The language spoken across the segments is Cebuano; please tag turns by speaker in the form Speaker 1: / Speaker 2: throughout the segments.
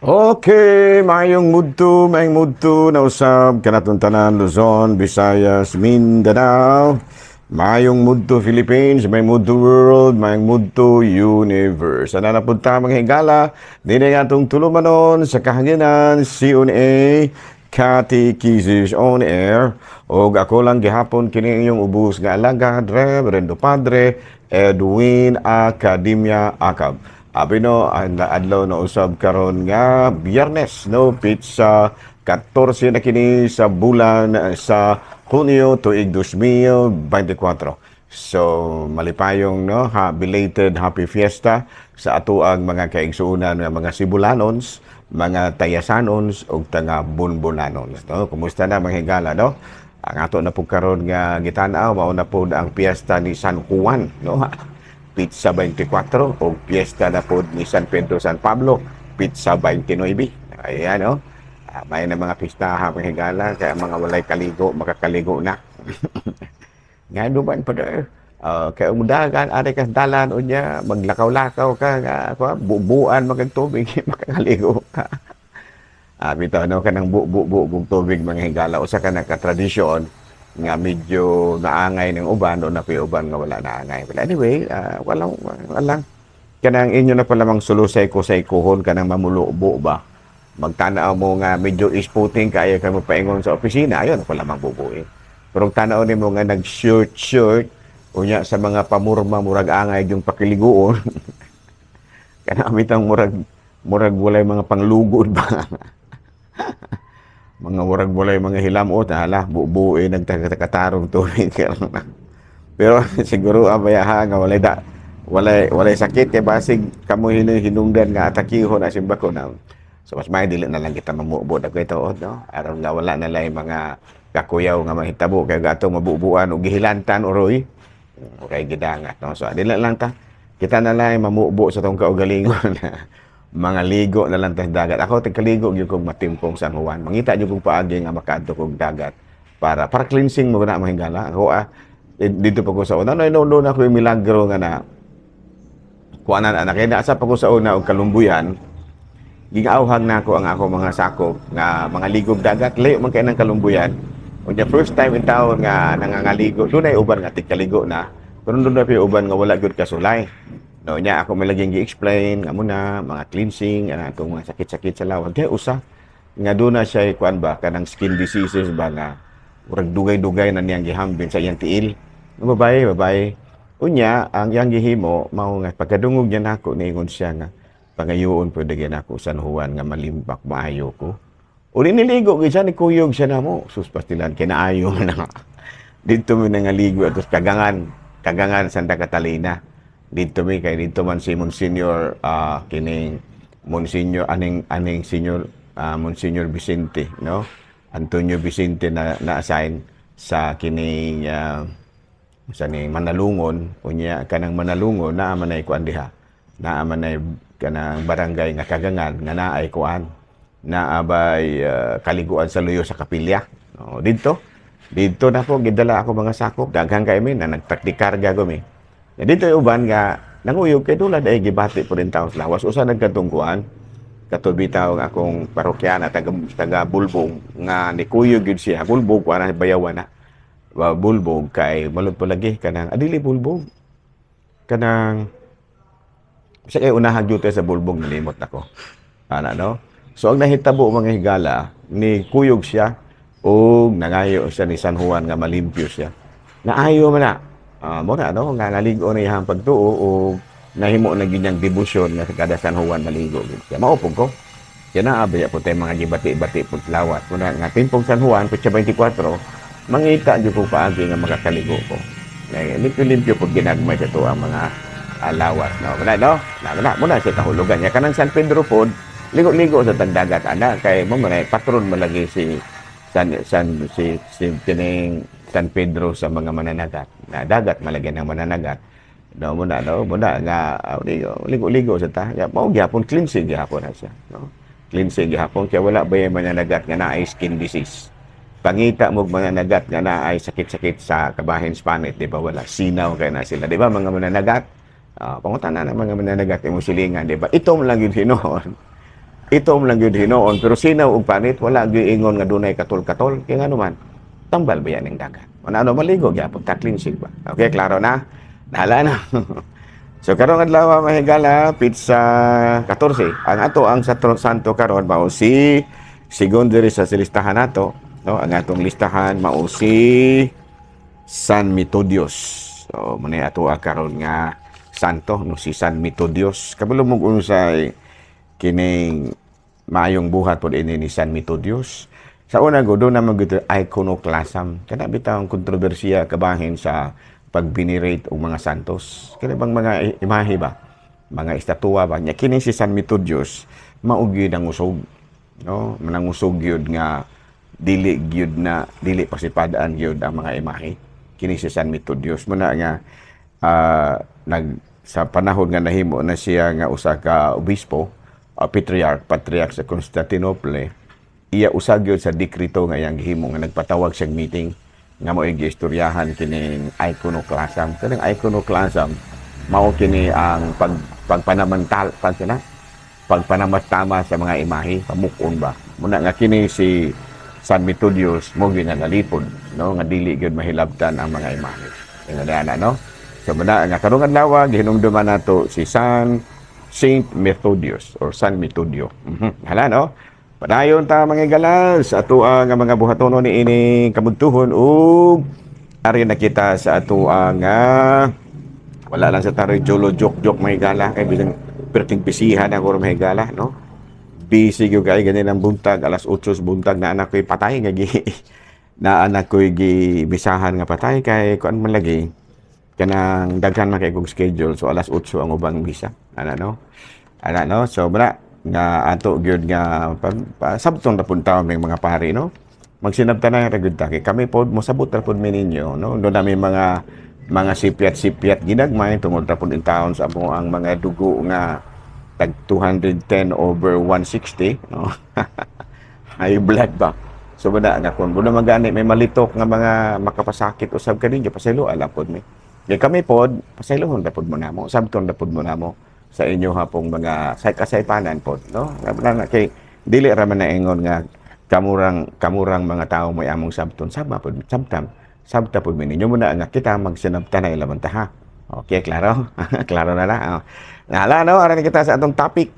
Speaker 1: Okay, maayong mudto na usab kanatong tanan, Luzon, Visayas, Mindanao. Maayong mudto Philippines, maayong mudto world, maayong mudto universe. Ana na pud ta, mga higala, dinhi nga atong tulumanon sa kahanginan, CONA, Catechesis on Air. Og ako lang gihapon kini inyong ubos nga alagad, Reverendo Padre Edwin Academia Acab. Abi no, ang adlaw na usab karon nga Biyernes, no, petsa 14 na kini sa bulan sa Hunyo, tuig 2024. So malipayong, no, ha, belated happy fiesta sa atoang mga kaigsuonan nga mga Sibulanons, mga Tayasanons ug taga Bunbunanons, no. Kumusta na, mga higala, no? Ang ato na pud karon nga gitan-aw, mao na pud ang piyesta ni San Juan, no? Petsa 24, o piyesta na po ni San Pedro, San Pablo, petsa 29. Ayan, no? May na mga pistaha, mga higala, kaya mga walay kaligo, makakaligo na. Nga duman pa doon. Kaya umudagan, ari ka dalan, unya, maglakaw-lakaw ka, nga, bubuan magag tubig, makakaligo ka. Bitaw, no, kanang bu-bu-bu tubig, mga higala, usa ka na ka-tradisyon nga medyo naangay ng uban o na uban nga wala naangay. But anyway, walang walang kanang inyo na pala mang sulusay ko sa ikuhon kanang mamulubo ba. Magtanaw mo nga medyo isputing kaya ka mo paingon sa opisina, ayon pala mang bubuin. Pero tanaw nimo nga nag-shirt shirt unya sa mga pamurma, murag angay yung pakiliguon. Kanang bitang murag murag walay mga panglugod ba, mga murag walay mga hilamot, hala, bubuin nagtakatarong tubig. Pero siguro abaya ha nga walay da walay walay sakit kay basig kamo hinungdan nga atakihon na simbako na. So mas may dili na lang kita mamubo og ituod, no, aron nga wala na lay mga kakuyaw nga mahitabo kay gatong mabubuan og gihilantan uroy okay gidangat, no. So dili lang ta, kita na lang mamubo sa tong kaugalingon, mga ligo na lang ta sa dagat. Ako tigkaligo gyud kog matimpong San Juan. Mangita gyud kog paagi nga makaadto kog dagat para para cleansing mo na, mga higala. Ako dito pa ko sa una. No, no, no, na ko yung milagro nga na kuanan anak kay naasa pa ko sa una og kalumbuyan. Gigaawhag na ako ang ako mga sakop nga mga ligog dagat, layo man kay ng kalumbuyan. Unya first time in town nga nangangaligo. Dunay uban nga tigkaligo na. Pero dunay pa uban nga wala gyud kasulay. No, nya ako may laging gi-explain nga muna mga cleansing ang atong mga sakit-sakit sa lawas. Kaya usa nga doon na siya kuan ba, kanang skin diseases ba, nga murag dugay-dugay na niyang gihambin sa iyang tiil. No, babae, babae. Unya ang iyang gihimo mao nga pagkadungog niya nako, niingon siya nga pangayoon pwede gyud nako San Juan nga malimpak maayo ko. Uli niligo gyud siya, nikuyog siya namo. Sus pastilan kinaayo man na. Didto mi nangaligo atos Kagangan, Kagangan, Santa Catalina. Didto mi kay didto man si Monsignor kining Monsignor aning aning Senior Monsignor Vicente, no, Antonio Vicente na na-assign sa kining sa ning Manalungon. Unya kanang Manalungon naa man ay kuan diha, naa man ay kanang barangay nga Kagangan nga naay kuan, naa bay kaliguan sa luyo sa kapilya, no. Didto didto na ko gidala ako mga sakop, daghan kay mi na nagtakdikarga ko mi. Ya, dito yung uban nga nanguyog kay dula ay gibati po rin tao sa lawas. Usa nagkatungkuan katubitaw nga akong parokyana, taga taga Bulbog, nga nikuyog gyud siya. Bulbog kuan na, bayawan na. Bulbog kay malud po lagi kanang adili Bulbog. Kanang sa kay unahan gyud sa Bulbog, nalimot nako. Ana, no. So ang nahitabo, mga higala, ni kuyog siya ug nangayo siya ni San Juan nga malimpyo siya. Naayo man na. Mo na, no, nga naligo na iyang pagtuo o nahimo na gyud niyang debosyon nga sa kada San Juan maligo gyud siya. Mao pud ko. Kaya na abaya po tayo mga gibati-bati po lawat. Muna nga timpong San Juan, petsa 24, mangita gyud ko paagi nga makakaligo ko. Limpyo-limpyo po ginagmay sa to ang mga lawas. No, muna, no? Na, muna, muna siya kahulugan niya. Kanang San Pedro pod, ligo-ligo sa tagdagat ana kay mo man patron malagi si San San si, si kining San Pedro sa mga mananagat. Na dagat malagi ng mananagat. No, muna, no, muna nga ligo, ligo-ligo sa ta. Ya, mao gyapon cleansing gyapon na siya, no? Cleansing gyapon kaya wala ba yung mananagat nga naay skin disease. Pangita mo mananagat nga naay sakit-sakit sa kabahin spanit, di ba? Wala sinaw kay na sila, di ba? Mga mananagat. Pangutana na mga mananagat imo silingan, di ba? Itom lang yun hinuon. Ito lang gyud hinuon, pero sinaw ug panit wala gyud ingon nga dunay katol-katol, kay ngano man tambal ba yan ang dagat. Ano ano maligo gyapon ta, cleansing ba. Okay, klaro na. Nahala na. So karong adlaw, mga higala, petsa 14. Ang ato ang sa santo karon mao si, sigon diri sa listahan nato, no? Ang atong listahan mao si San Methodius. So mao ni ato karon nga santo, no, si San Methodius. Kabalo mo unsay kining maayong buhat pod ini ni San Methodius? Sa una gud na man gyud iconoclasm. Kana bitawng kontrobersiya kabahin sa pag-venerate og mga santos. Kani bang mga imahe ba? Mga estatua ba? Nya kini si San Methodius mao gyud ang usog. No? Manangusog gyud nga dili gyud na dili pasipadaan gyud ang mga imahe. Kini si San Methodius muna nga nag sa panahon nga nahimo na siya nga usa ka obispo, patriarch sa Constantinople, iya usa gyud sa dekrito nga iyang gihimo nga nagpatawag siyang meeting nga mao giistoryahan kining iconoclasm. Kanang iconoclasm mao kini ang pagpanamantal pan sila, pagpanamastama sa mga imahe, pamukon ba. Muna nga kini si San Methodius mo ginanalipod, no, nga dili gyud mahilabtan ang mga imahe. Nga na, no? So muna nga karong adlaw gihinumduman nato si Saint Methodius or San Metodio. Hala, no? Padayon ta, mga galas, ato ang mga buhatono ni ining kabudtuhon ug ari na kita sa ato ang wala lang sa taroy jolo joke joke, mga higala, kay bisan perting bisihan ako, mga higala, no? Busy gyud kay ganin ang buntag, alas 8 sa buntag na anak ko'y patay nga gi na anak ko'y gibisahan nga patay, kay kuan man lagi kanang daghan man kay kog schedule, so alas 8 ang ubang misa ana, no? Ana, no? So bra nga ato gyud nga sabton ra pud taon ng mga pari, no? Magsinabtanay ra gyud ta kay kami pod mosabot ra pud mi ninyo, no? Do nami mga sipyat-sipyat ginagmay tungod ra pud in taon sa amo ang mga dugo nga tag 210 over 160, no? High blood ba. So bada nga kun muna magani may malitok nga mga makapasakit usab kaninyo, pasaylo ala pod mi. Kay kami pod pasaylohon ra pod mo namo, sabton ra pod mo namo sa inyo hapong mga sa kasaypanan pod, no? Nga kay dili ra man na ingon nga kamurang kamurang mga tao may among sabton, sama pod sabtam sabta pod mi ninyo. Muna nga kita magsinabtanay laman ta, ha. Okay, klaro? Klaro na lang. Oh. Nahala, no? Aran kita sa atong topic.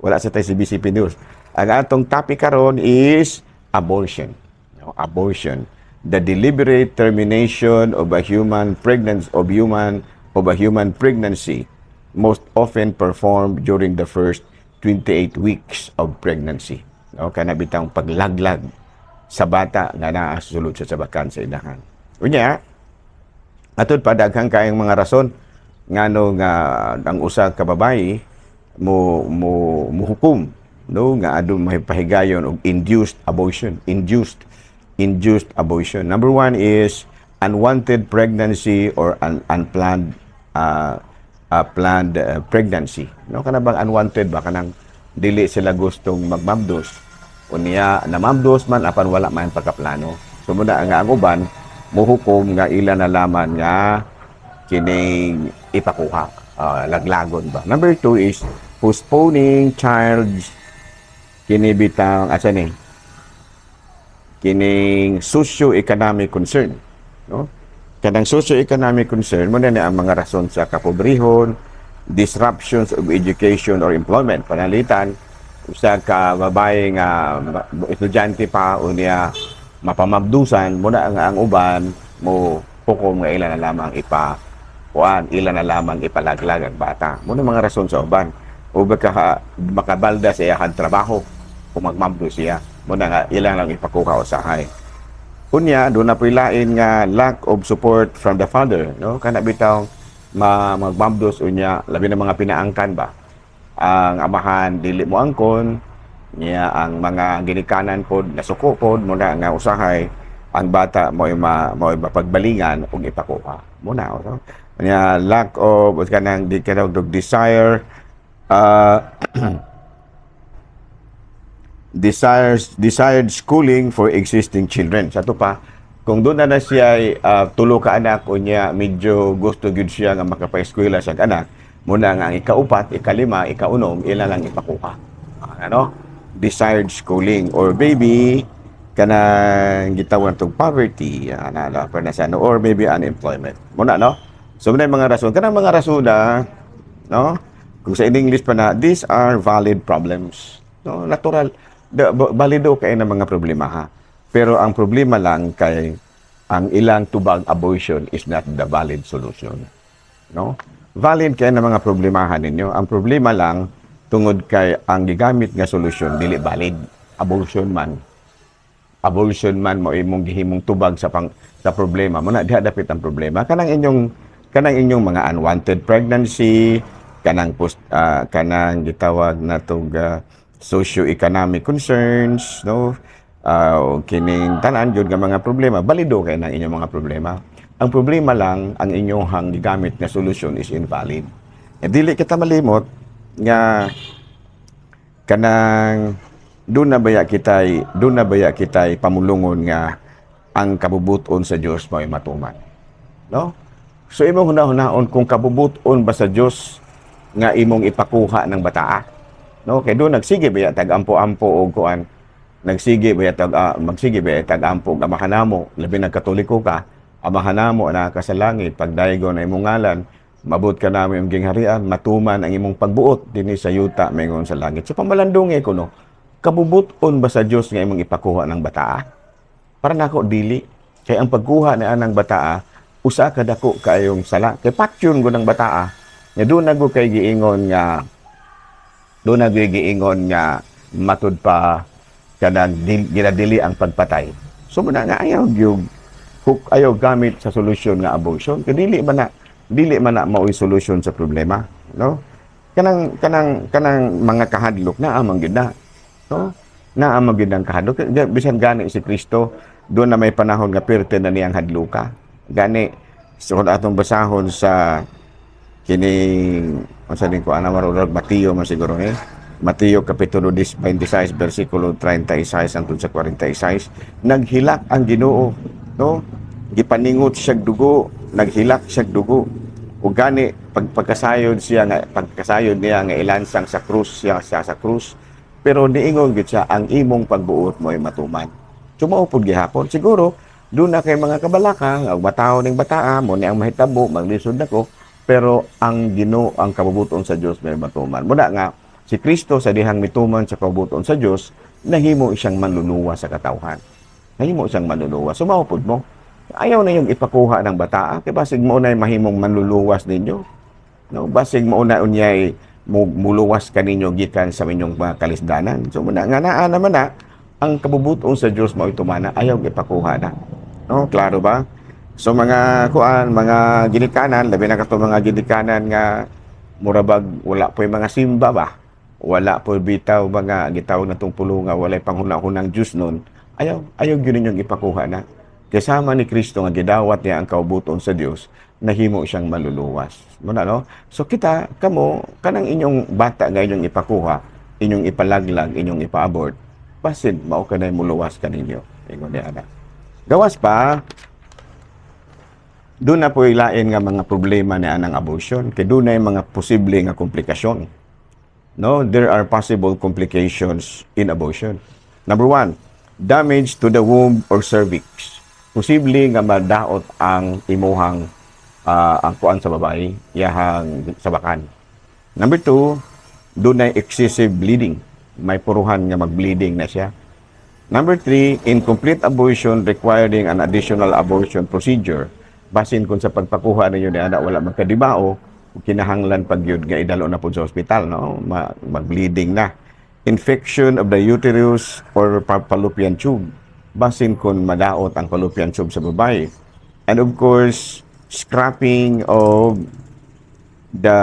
Speaker 1: Wala sa tayo CBCP News. Ang atong topic karon is abortion. No, abortion. The deliberate termination of a human pregnancy, most often performed during the first 28 weeks of pregnancy. No, kana bitang paglaglag sa bata nga naa sa sulod sa sabakan sa inahan. Unya, atud pa daghang kaayong mga rason ngano nga ang usa ka babayi mo mo muhukom, no, nga adto mahipahigayon og induced abortion, induced abortion. Number one is unwanted pregnancy or an unplanned planned pregnancy, no? Kana bang unwanted ba, kanang dili sila gustong magmabdos, unya namabdos man apan wala man pagkaplano. So muna nga ang uban muhukom nga ila na laman nga kining ipakuha, laglagon ba. Number two is postponing child's kini bitang asa ni kining socio-economic concern, no? Kanang socio-economic concern mo na ni ang mga rason sa kapobrehon, disruptions of education or employment. Panalitan usa ka babae nga estudyante pa, unya mapamabdusan mo na ang uban mo hukom nga ila na lamang ipa kuan, ila na lamang ipalaglag ang bata. Mo na mga rason sa uban, o baka makabalda sa iyang trabaho kung magmamdo siya, mo na nga ilang lang ipakuha usahay. Unya do na po'y lain nga lack of support from the father, no? Kana bitaw magmamdos, unya labi na mga pinaangkan ba, ang amahan dili mo angkon niya, ang mga ginikanan pod nasuko pod mo na nga usahay ang bata mo mapagbalingan ug ipakuha mo na, no? Unya lack of kanang di kanang desire desires desired schooling for existing children. Sa ato pa, kung doon na na siya tulo ka anak, unya medyo gusto gyud siya nga makapa-eskwela sa anak, muna nga ang ikaupat, ikalima, ikaunom, ila lang ipakuha. Ano? desired schooling, or maybe kanang gitawag tong poverty ana na pa na siya, no? Or maybe unemployment muna, no? So muna mga rason, kanang mga rason na, no, kung sa in English pa na, these are valid problems, no? Natural, balido kay na mga problema, ha. Pero ang problema lang kay ang ilang tubag, abortion is not the valid solution, no? Valid kay na mga problemahan ninyo. Ang problema lang, tungod kay ang gigamit nga solusyon dili valid, abortion man. Abortion man mo imong gihimong tubag sa problema mo na, diha dapit ang problema. Kanang inyong mga unwanted pregnancy, kanang post kanang gitawag na tog socio-economic concerns, no, kining tanan gyud nga mga problema, balido kay nang inyong mga problema. Ang problema lang, ang inyong gigamit nga solusyon is invalid. E dili kita malimot nga kanang doon na baya kitay pamulungon nga ang kabubuton sa Dios mao'y matuman, no? So imong hunahunahon kung kabubuton ba sa Dios nga imong ipakuha ng bataa, no? Kay doon nagsige baya tag ampo-ampo og kuan, nagsige baya tag magsige baya tag ampo og Amahan namo, labi nag Katoliko ka, "Amahan namo na ka sa langit, pagdaygon na imong ngalan, mabot ka namo imong gingharian, matuman ang imong pagbuot dinhi sa yuta maingon sa langit." So pamalandungi ko, no, kabubuton ba sa Dios nga imong ipakuha ng bataa? Para nako, dili. Kay ang pagkuha ni anang bataa, usa ka dako kaayong sala. Kay patyon gud ang bataa. Nga doon na kay giingon nga doon na giingon nga matud pa kanang ginadili ang pagpatay. So muna nga ayaw gyud hook, ayaw gamit sa solusyon nga abortion. Kay dili man na mao'y solusyon sa problema, no? Kanang mga kahadlok na amang gyud na, no? Naa man gyud ang kahadlok. Bisan gani si Kristo, doon na may panahon nga pirte na niyang hadluka. Gani so kung atong basahon sa kining unsa din ko ana, marurag Mateo man siguro eh. Mateo kapitulo 26 versikulo 36 hangtod sa 46, naghilak ang Ginoo, no? Gipaningot siya dugo, naghilak siya dugo. Ug gani pag pagkasayod siya nga pagkasayod niya nga ilansang sa krus siya, siya sa krus, pero niingon gyud siya, "Ang imong pagbuot mo ay matuman." So mao pud gihapon siguro doon na kay mga kabalaka og matawo ning bataa mo ni ang mahitabo, maglisod nako, pero ang Ginoo, ang kabubuton sa Dios may matuman. Muna nga si Kristo sa dihang mituman sa kabubuton sa Dios, nahimo siyang manluluwas sa katawhan, nahimo siyang manluluwas. So mao pud mo, ayaw na yung ipakuha ng bataa kay basig mo na mahimong manluluwas ninyo, no? Basig mo na unyay muluwas kaninyo gikan sa inyong mga kalisdanan. So muna nga naa naman na ang kabubuton sa Dios mao tumana, ayaw ipakuha na, no? Klaro ba? So mga kuan, mga ginikanan, labi na kato mga ginikanan nga murabag wala po mga simba ba, wala po bitaw mga gitawag na tong pulo nga walay panghuna-hunang Diyos nun, ayaw ayaw gyud ninyong ipakuha na. Kasama ni Kristo nga gidawat niya ang kaubuton sa Dios, nahimo siyang maluluwas. Muna, no? So kita, kamo, kanang inyong bata nga inyong ipakuha, inyong ipalaglag, inyong ipa-abort, basin mao kanay muluwas kaninyo. Ingon niya ana. Gawas pa, doon na po ilain nga mga problema ni anang abortion, kay doon na yung mga posible nga komplikasyon. No, there are possible complications in abortion. Number one, damage to the womb or cervix. Posible nga madaot ang imuhang ang kuan sa babae, iyahang sabakan. Number two, doon na excessive bleeding. May puruhan nga mag-bleeding na siya. Number three, incomplete abortion requiring an additional abortion procedure. Basin kung sa pagpakuha ninyo ni anak wala magkadibao, kinahanglan pag yun nga idalo na po sa ospital, no? Mag-bleeding na. Infection of the uterus or fallopian tube. Basin kung madaot ang fallopian tube sa babae. And of course, scraping of the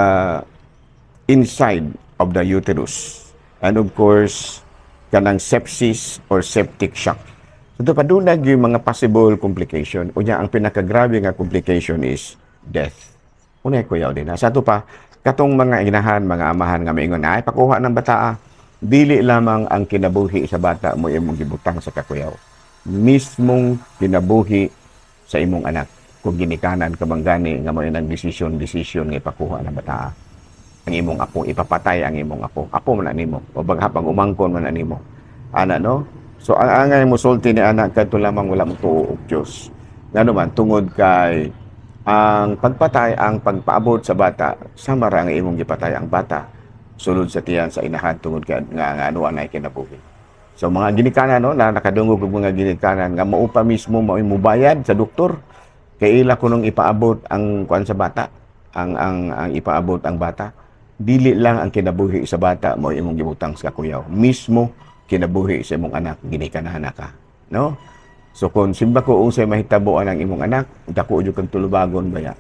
Speaker 1: inside of the uterus. And of course, kanang sepsis or septic shock. So, ito padunag yung mga possible complication. Unya, ang pinakagrabe nga complication is death. Unay kuyaw din. Sa ato pa, katong mga inahan, mga amahan nga maingon, "Ay, pakuha ng bata." Dili lamang ang kinabuhi sa bata mo imong gibutang sa kakuyaw. Mismong kinabuhi sa imong anak. Kung ginikanan ka bang gani nga mo nang desisyon, desisyon nga ipakuha ng bata. Ang imong apo, ipapatay ang imong apo. Apo man na nimo o baghapang umangkon man na nimo ana, no? So ang angay musulti ni ana kadto lamang wala mo tuo og Dios. Ngano man, tungod kay ang pagpatay, ang pagpaabot sa bata, sama ra ang imong gipatay ang bata sulod sa tiyan sa inahan, tungod kay nga ano anay kinabuhi. So mga ginikanan, no, na nakadungog og mga ginikanan nga mao pa mismo mao'y mubayad sa doktor kay ila kunong ipaabot ang kuan sa bata, ang ipaabot ang bata. Dili lang ang kinabuhi sa bata mo imong gibutang sa kakuyaw, mismo kinabuhi sa imong anak ginikanahan ka, no? So kung simba ko unsay mahitabo ang imong anak, dako jud kang tulubagon baya,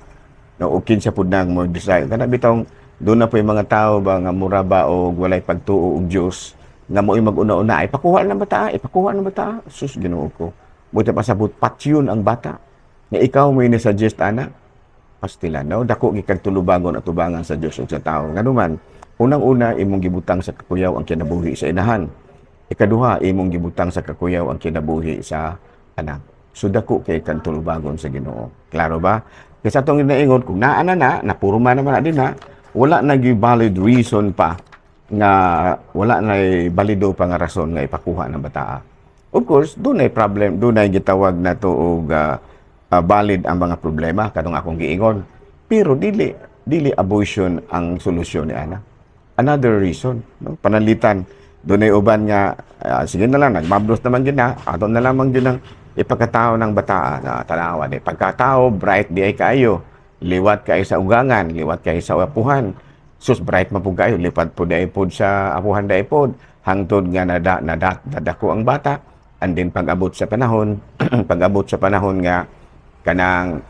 Speaker 1: no? O kinsa pud nang mo decide kana bitong doon na po yung mga tao ba nga mura ba og walay pagtuo og Dios nga mo'y mag-una-una ay pakuha ng bata, ipakuha ng bata. Sus, Ginoo ko, buti pasabot patyon ang bata nga ikaw mo ni-suggest ana. Pastila, no? Dako gikag tulubagon at tubangan sa Dios ug sa tao. Nganuman, unang-una, imong gibutang sa kakuyaw ang kinabuhi sa inahan. Ikaduha, imong gibutang sa kakuyaw ang kinabuhi sa anak. So dako kay kang tulubagon sa Ginoo. Klaro ba? Kaysa atong ginaingon, kung naa na na, napurma naman na din na, wala na gyud valid reason pa nga wala na balido pa nga rason nga ipakuha ng bata. Of course, doon ay problem, doon ay gitawag na to og valid ang mga problema katong akong giingon. Pero dili dili abortion ang solusyon ni ana. Another reason, no? Pananglitan, doon ay uban nga sige na lang, nagmablos naman gid na, ato na lamang din ang ipagkatao ng bata na tanawa di pagkatao, bright di ay kaayo, liwat kay sa ugangan, liwat kay sa apuhan. Sus, bright man pud kayo, lipat pud ay pod sa apuhan dai pod hangtod nga nada nada nadako ang bata. And then pag-abot sa panahon nga kanang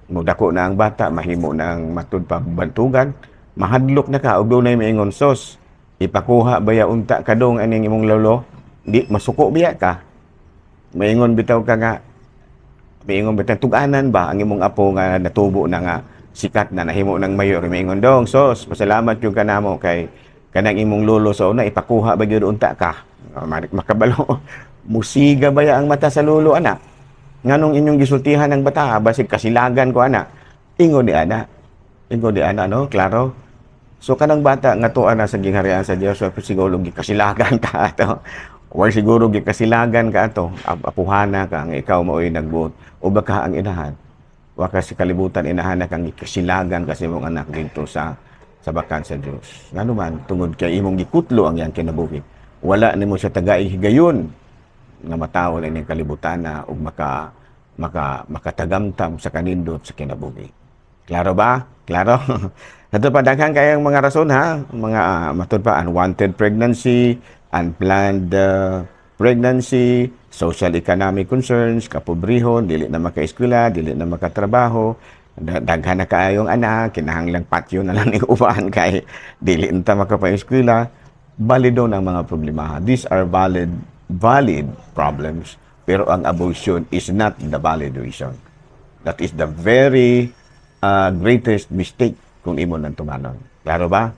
Speaker 1: mudako na ang bata, mahimo nang matud pa bantugan, mahadlok na ka og dunay maingon, "Sos, ipakuha baya unta kadong aning imong lolo?" Di masuko biya ka? Maingon bitaw ka nga, maingon bitaw tug-anan ba ang imong apo nga natubo na, nga sikat na, nahimo ng mayor, maingon, "Dong, sos, pasalamat yung kanamo kay kanang imong lolo sa una, ipakuha ba gyud unta ka?" Makabalo musiga baya ang mata sa lolo ana, nganong inyong gisultihan ng bata, basig kasilagan ko ana. Ingon ni ana, ingon ni ana, no? Klaro? So kanang bata nga tuwa na sa gingharian sa Dios, so siguro gikasilagan ka ato or siguro gikasilagan ka ato, apuhana ka nga ikaw mao'y nagbuot o baka ang inahan waka sa kalibutan, inahan na kang gikasilagan kasi imong anak dito sa bakan sa Dios. Ngano man, tungod kay imong gikutlo ang iyang kinabuhi. Wala nimo siya tagay higayon nga matawo na ining kalibutan na ug maka maka makatagamtam sa kanindot sa kinabuhi. Klaro ba? Klaro? Ato pa, daghan kayang mga rason ha, mga matud pa unwanted pregnancy, unplanned pregnancy, social economic concerns, kapobrehon, dili na makaeskwela, dili na makatrabaho, daghan na kaayong anak, kinahanglang patyo na lang ni uban kay dili na makapa-eskwela. Balido ng mga problema. These are valid valid problems, pero ang abortion is not the valid reason. That is the very greatest mistake kung imo nang tumanon. Klaro ba?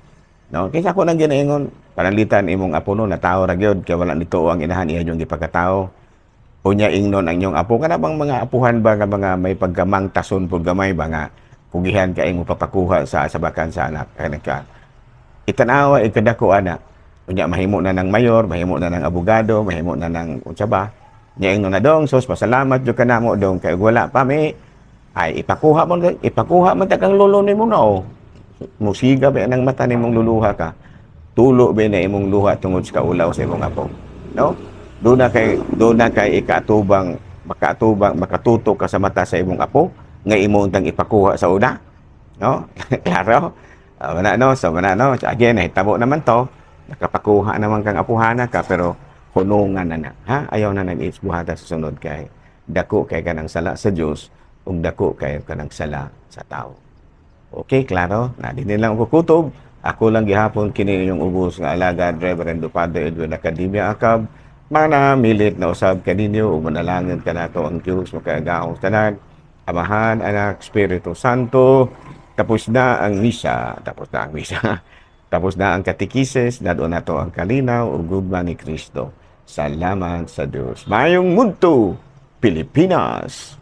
Speaker 1: No, kaysa ako nang ginaingon, pananglitan imong apo, no, natawo ra gyud kay wala nito ang inahan, iya yung gipagkatao. Unya ingnon ang inyong apo, kana bang mga apuhan ba nga mga may pagkamangtason pud gamay ba nga kugihan ka imo papakuha sa bakan sa anak kana ka. Itanawa ikadako ana. Unya mahimo na ng mayor, mahimo na ng abogado, mahimo na ng unsa ba. Nya ingnon na, "Dong, sos, pasalamat jud kanamo dong kay wala pa mi ay ipakuha mo ta kang lolo nimo na." Oh. Musiga ba nang mata nimong luluha ka? Tulo ba na imong luha tungod sa kaulaw sa imong apo? No? Doon na kay ikaatubang makaatubang makatutok ka sa mata sa imong apo nga imo untang ipakuha sa una. No? Klaro? Wala, no? So wala, no? Again, nahitabo naman to. Nakapakuha naman kang apuhana ka, pero hunungan na na. Ha? Ayaw na nag-isbuhata sa sunod kay dako kay kanang sala sa Dios ug dako kay kanang sala sa tao. Okay, klaro? Na dinhi lang ako kutob. Ako lang gihapon kini inyong ubos nga alagad, Reverendo Padre Edwin Academia Acab. Manamilit na usab kaninyo ug manalangin kanato ang Dios makaagahong tanan. Amahan, Anak, Espiritu Santo. Tapos na ang misa. Tapos na ang misa. Tapos na ang katekisis. Nadoon nato ang kalinaw ug gugma ni Kristo. Salamat sa Dios. Mayong mudto, Pilipinas!